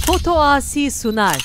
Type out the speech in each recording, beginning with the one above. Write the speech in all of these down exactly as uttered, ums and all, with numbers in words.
Foto Asi Sunar.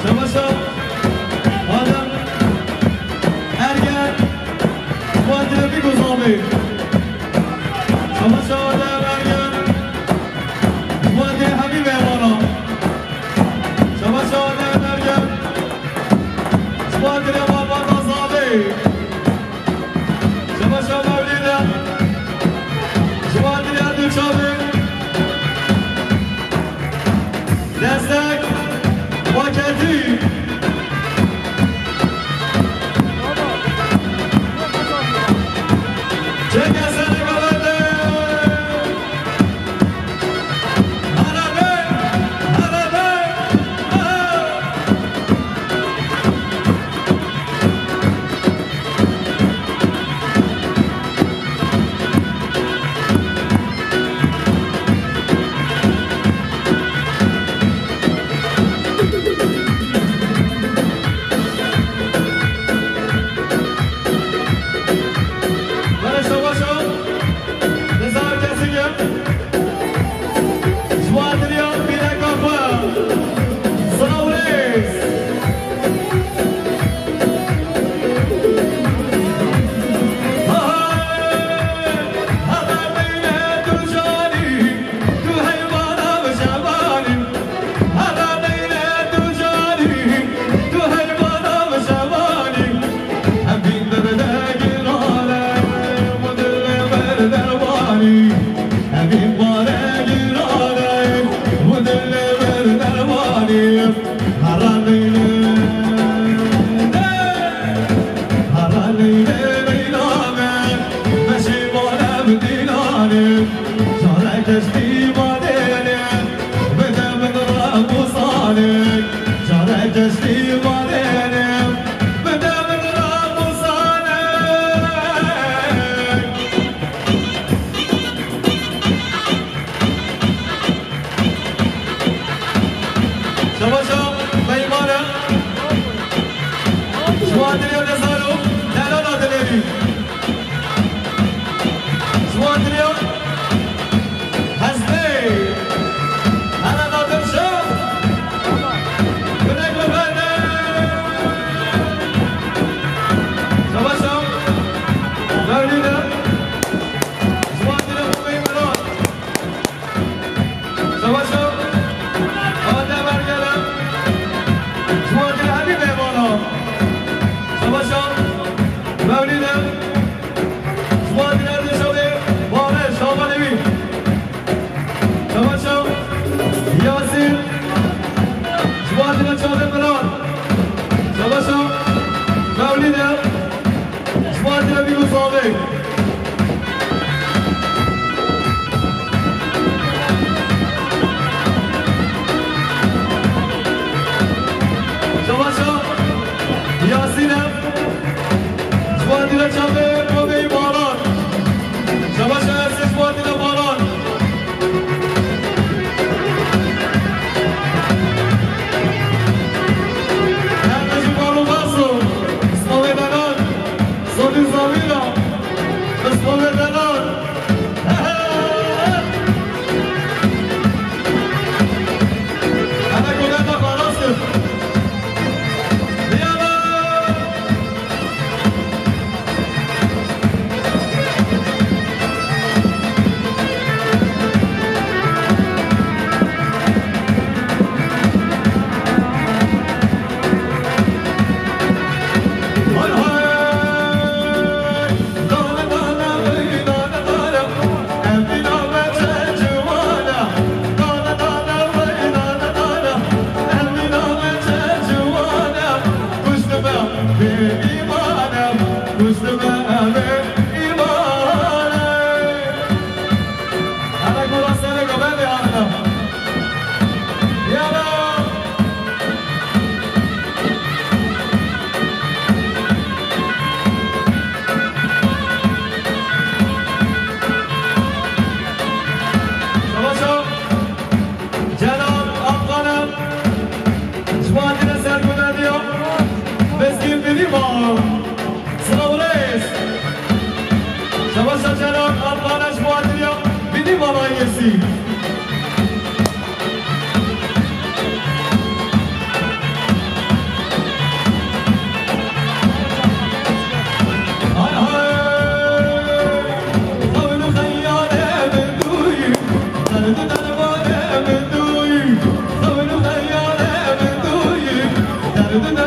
Şemaşa Adem Ergen, Fatih Biguzami. Şemaşa Adem Ergen, Fatih Habib Eyvana. Şemaşa Adem Ergen, Fatih Baba Tazabi. Şemaşa Mevlide. Şemaşa Dilya Dulçabi. Destek. Paketi. Çek eseri galete. Barış Savaş'a, Rıza Kesin'e. Şuadriya Pîreka xwe. Sawrês. Heverdeyne tu canî, tu heywana bi şevanî. Heverdeyne tu canî, tu heywana bi şevanî. Evîn derde girane, bu dilê me dermanî. Evîn bare girane, bu dilê me dermanî. Hara leyle, hara leyle leyla me, meşî bare bi dîlanê. Çare keştî badêne, bide min re musanê. Çare keştî badêne, bide min re musanê. Savaşa meymane. Şuadiriya Nezaro, Delala Dilerî. Şuadiriya Hestê. Hele Nadir Şah. Binek bi berde. Savaşa Mevlide. Şuadiriya Meymenan. Savaşa Adem Ergelen. Şuadiriya Habîb Eyvana. Savaşa Mevlide. Guvenda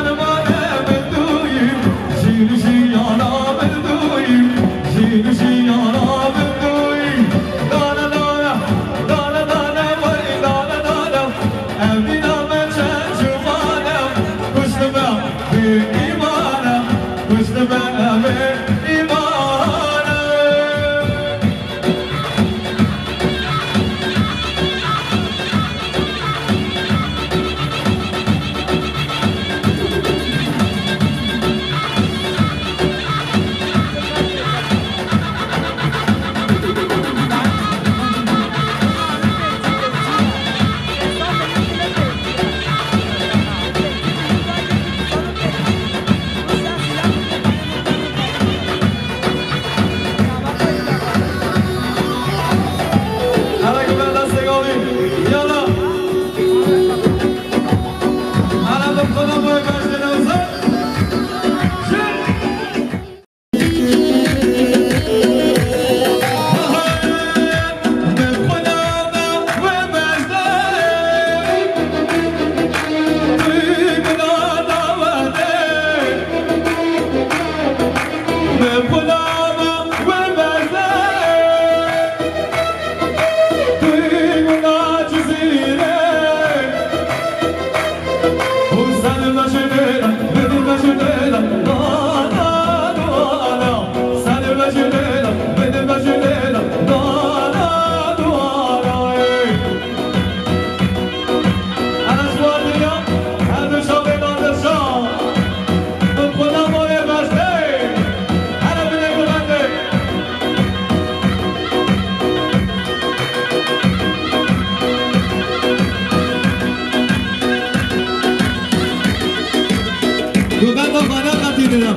xwe neqetînine.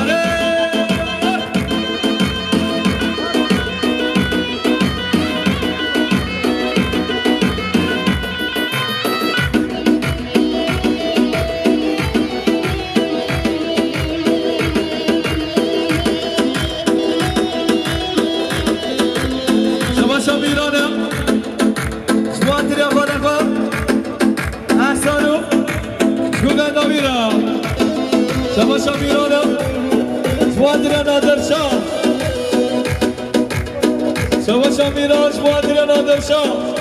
Erê! Şebaşa Mîran e. Ji bo hatiriya xwe de xwe. Ehsan û Guvenda Mîran. Şebaşa Mîran e. Ji bo hatiriya Nadir Şah. Şebaşa Mîran ji bo hatiriya Nadir Şah.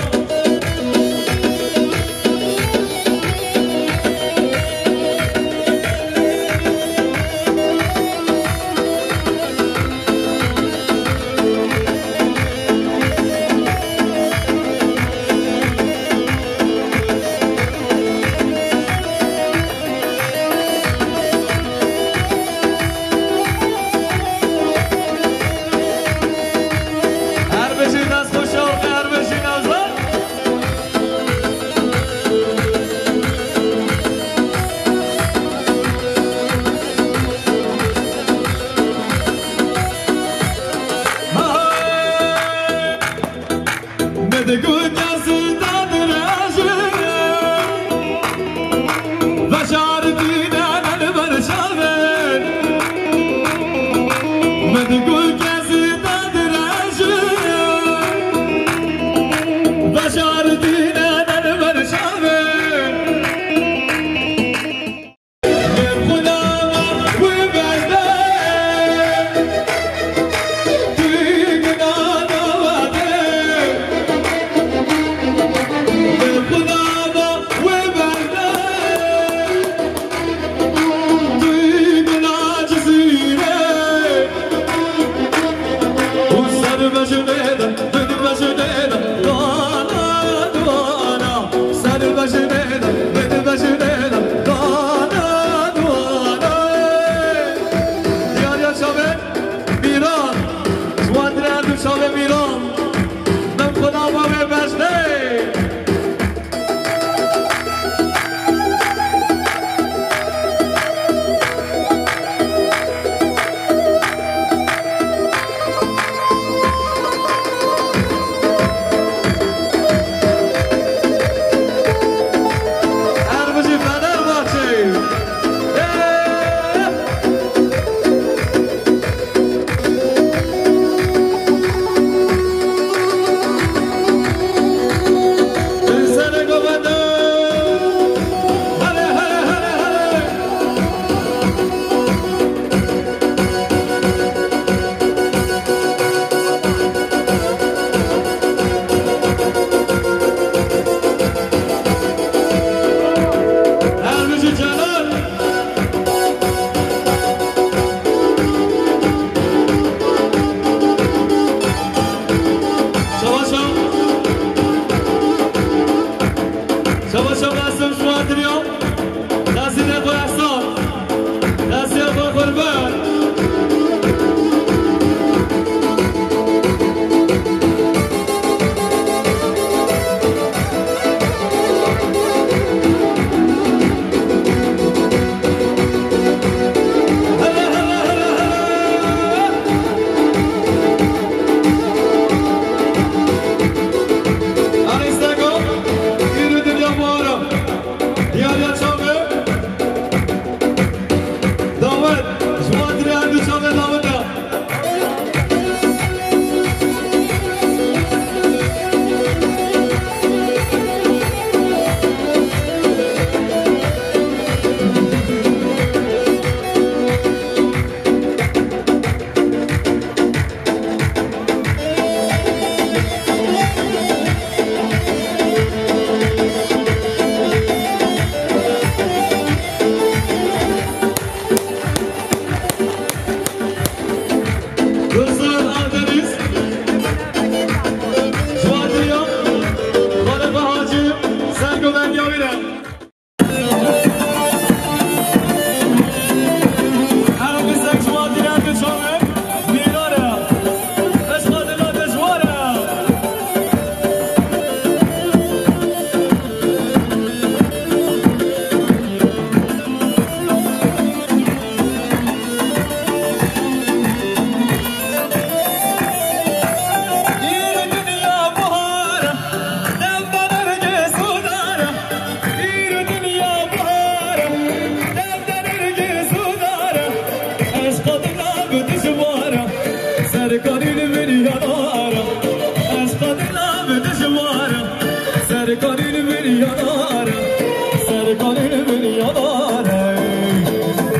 Her bijî, dest xweş e, her bijî Newzar.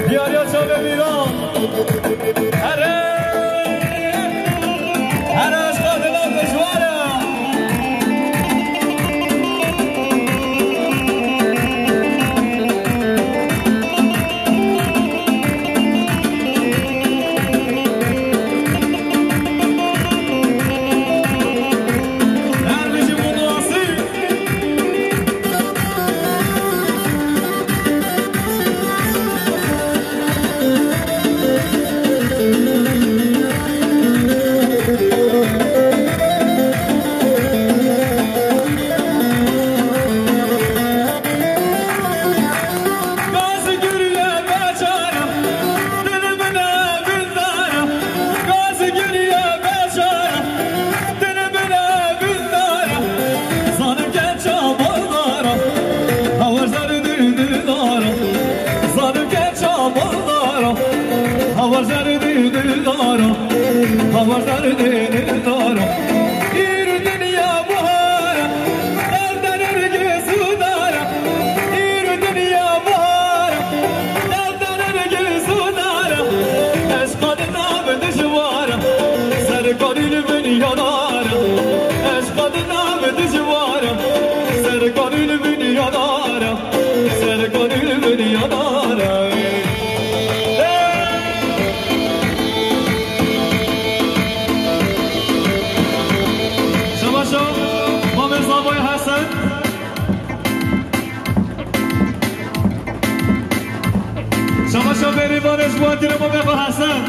Diyar ya çavê mîran. Here, here eşqa dilan dijwar e. Her bijî bo nasî. Gaz giriye beçare, dil bine bindare. Gaz giriye beçare, dil bine bindare. Zanim ke çabandara, hawar zerdî dildara. Zanim ke çabandara, hawar zerdî dildara. Hawar zerdî dildara. Îro dinya bahar e, ev derê Sudara, îro dinya bahar e, ev derê Sudara. Eşqa didan dijwar e, serkanî li bin yadar e. Eşqa didan dijwar e, serkanî li bin yadar e. Serkanî li bin yadar e. Şabaşo, Mamê Zavoy Hesen. Şabaşo Bêrîvanê ji bo tîrê Mamê xwe Hesen.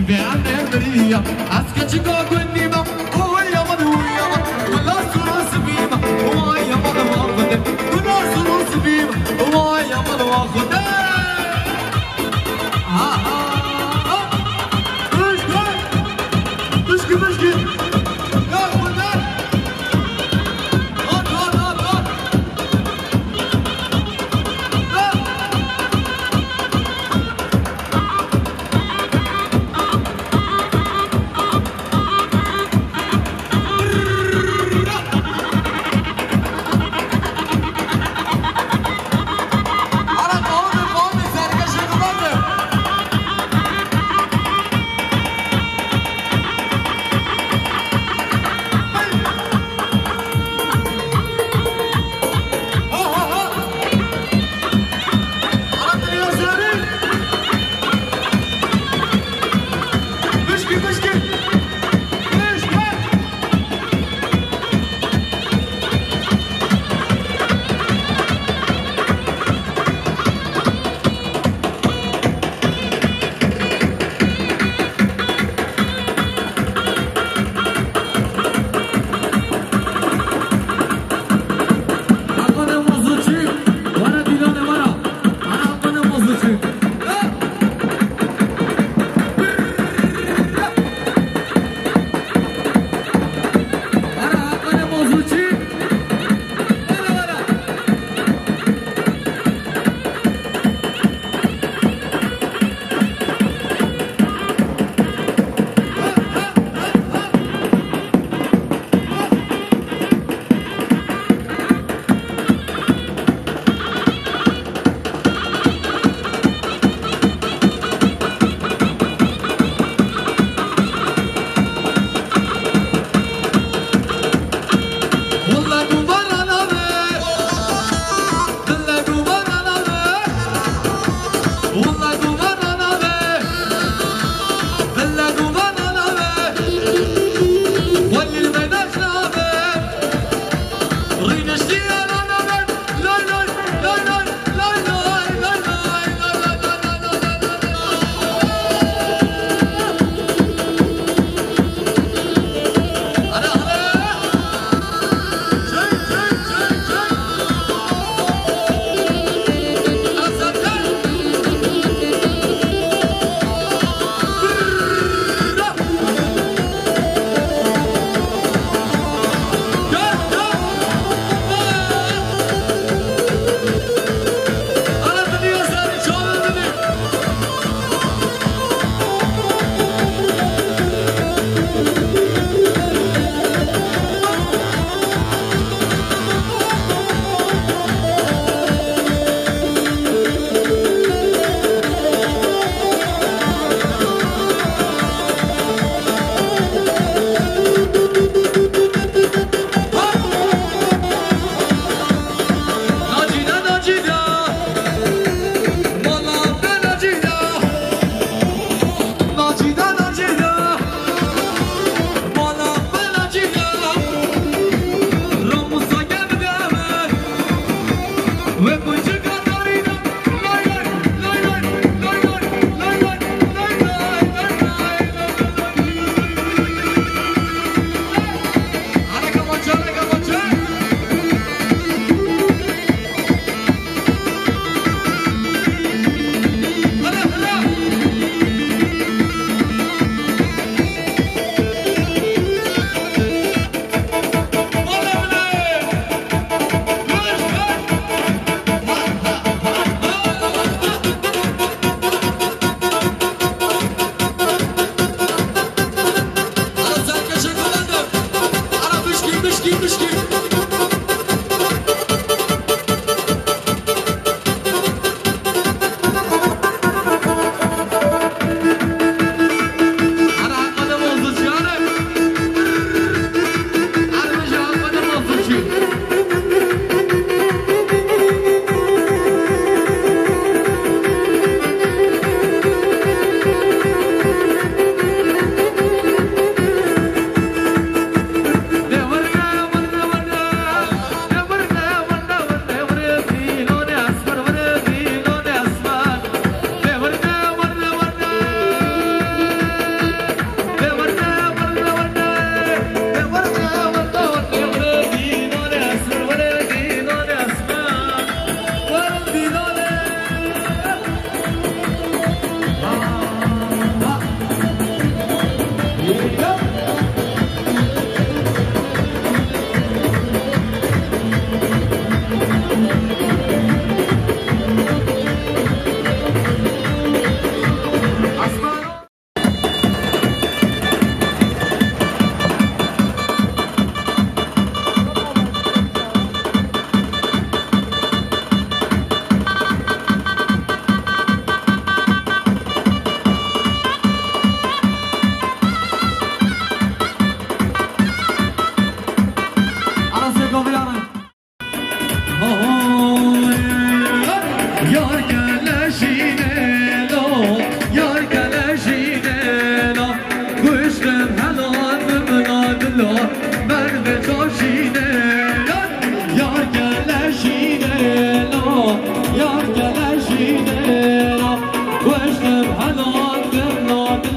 Vê em biriya, ez keçika gundî me, oy yaman, oy yaman, bila suru sibî me, oy yaman, yaman, bila suru sibî me, oy yaman, yaman, Xude. Ha, ha, ha. Bişki, bişki, bişki. Ya Xude. At, at, at, at.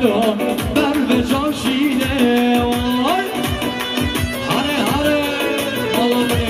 Ber vê can şîne, vay. Hare, hare, alamê.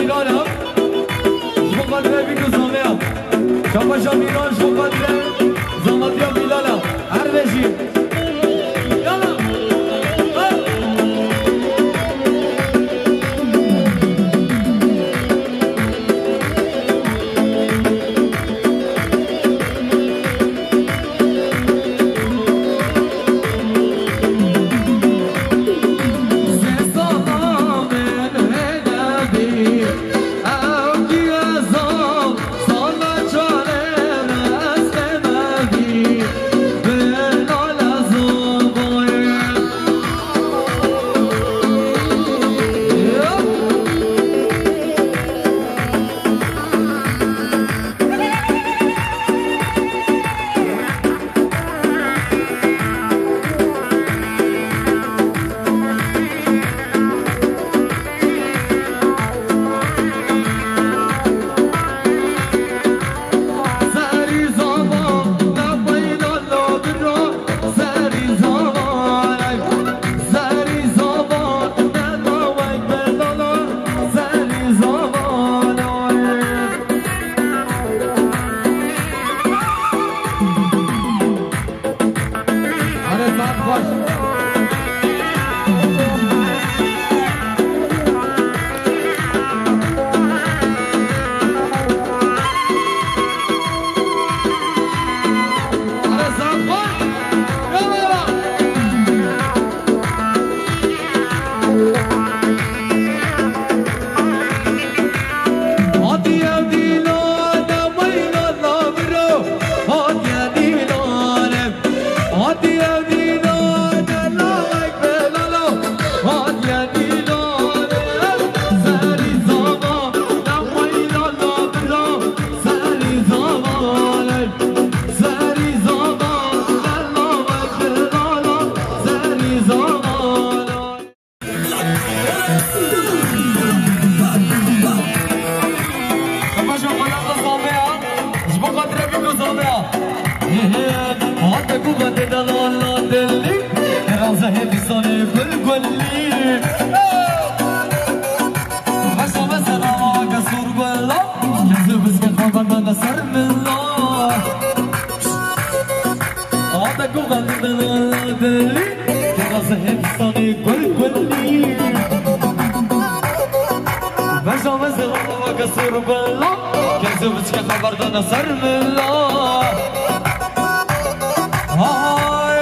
Bilal e. Ji bo xatirê vî ku zameya. Çapaşa Mîran ji bo xatirê zamatiya Bilal e. Her vejî. Yala. Ji bo xatirê vî ku zameya. Hate ku xatê de la la dilî, raza hê dîsanê gul gulî. Vesa vesa rava ke sur gula, kezê biske xaber bende ser mila. Hate ku xatê de la la dilî, raza hê dîsanê gul gulî. Vesa vesa rava ke sur gula, kezê biske xaber dana ser mila. Hay,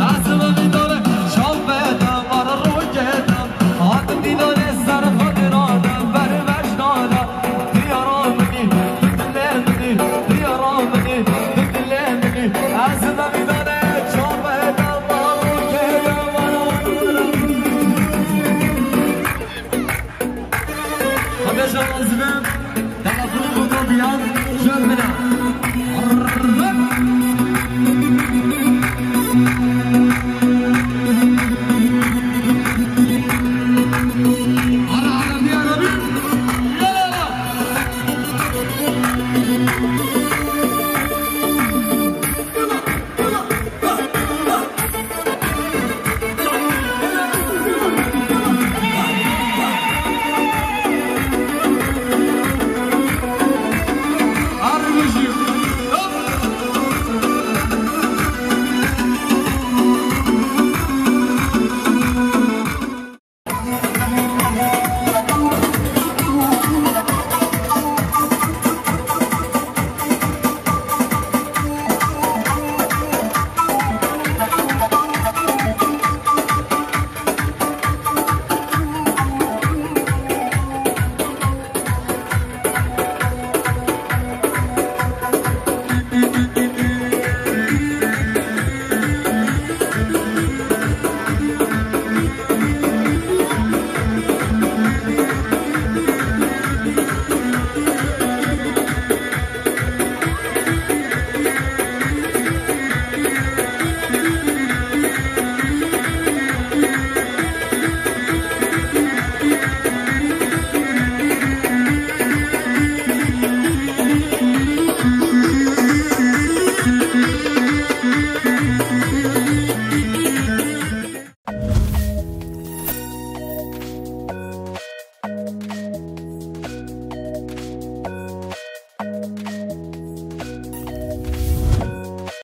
asma dîdare, şav bede, mara roke de, hat dîdare ser xatirane, ber vecdane, diyara minî, tu dilê minî, diyara minî, tu dilê minî. Asma dîdare, şav bede, mara roke de, mara. Xwedê ji wan zibe, telefon bû biyan, ji min e.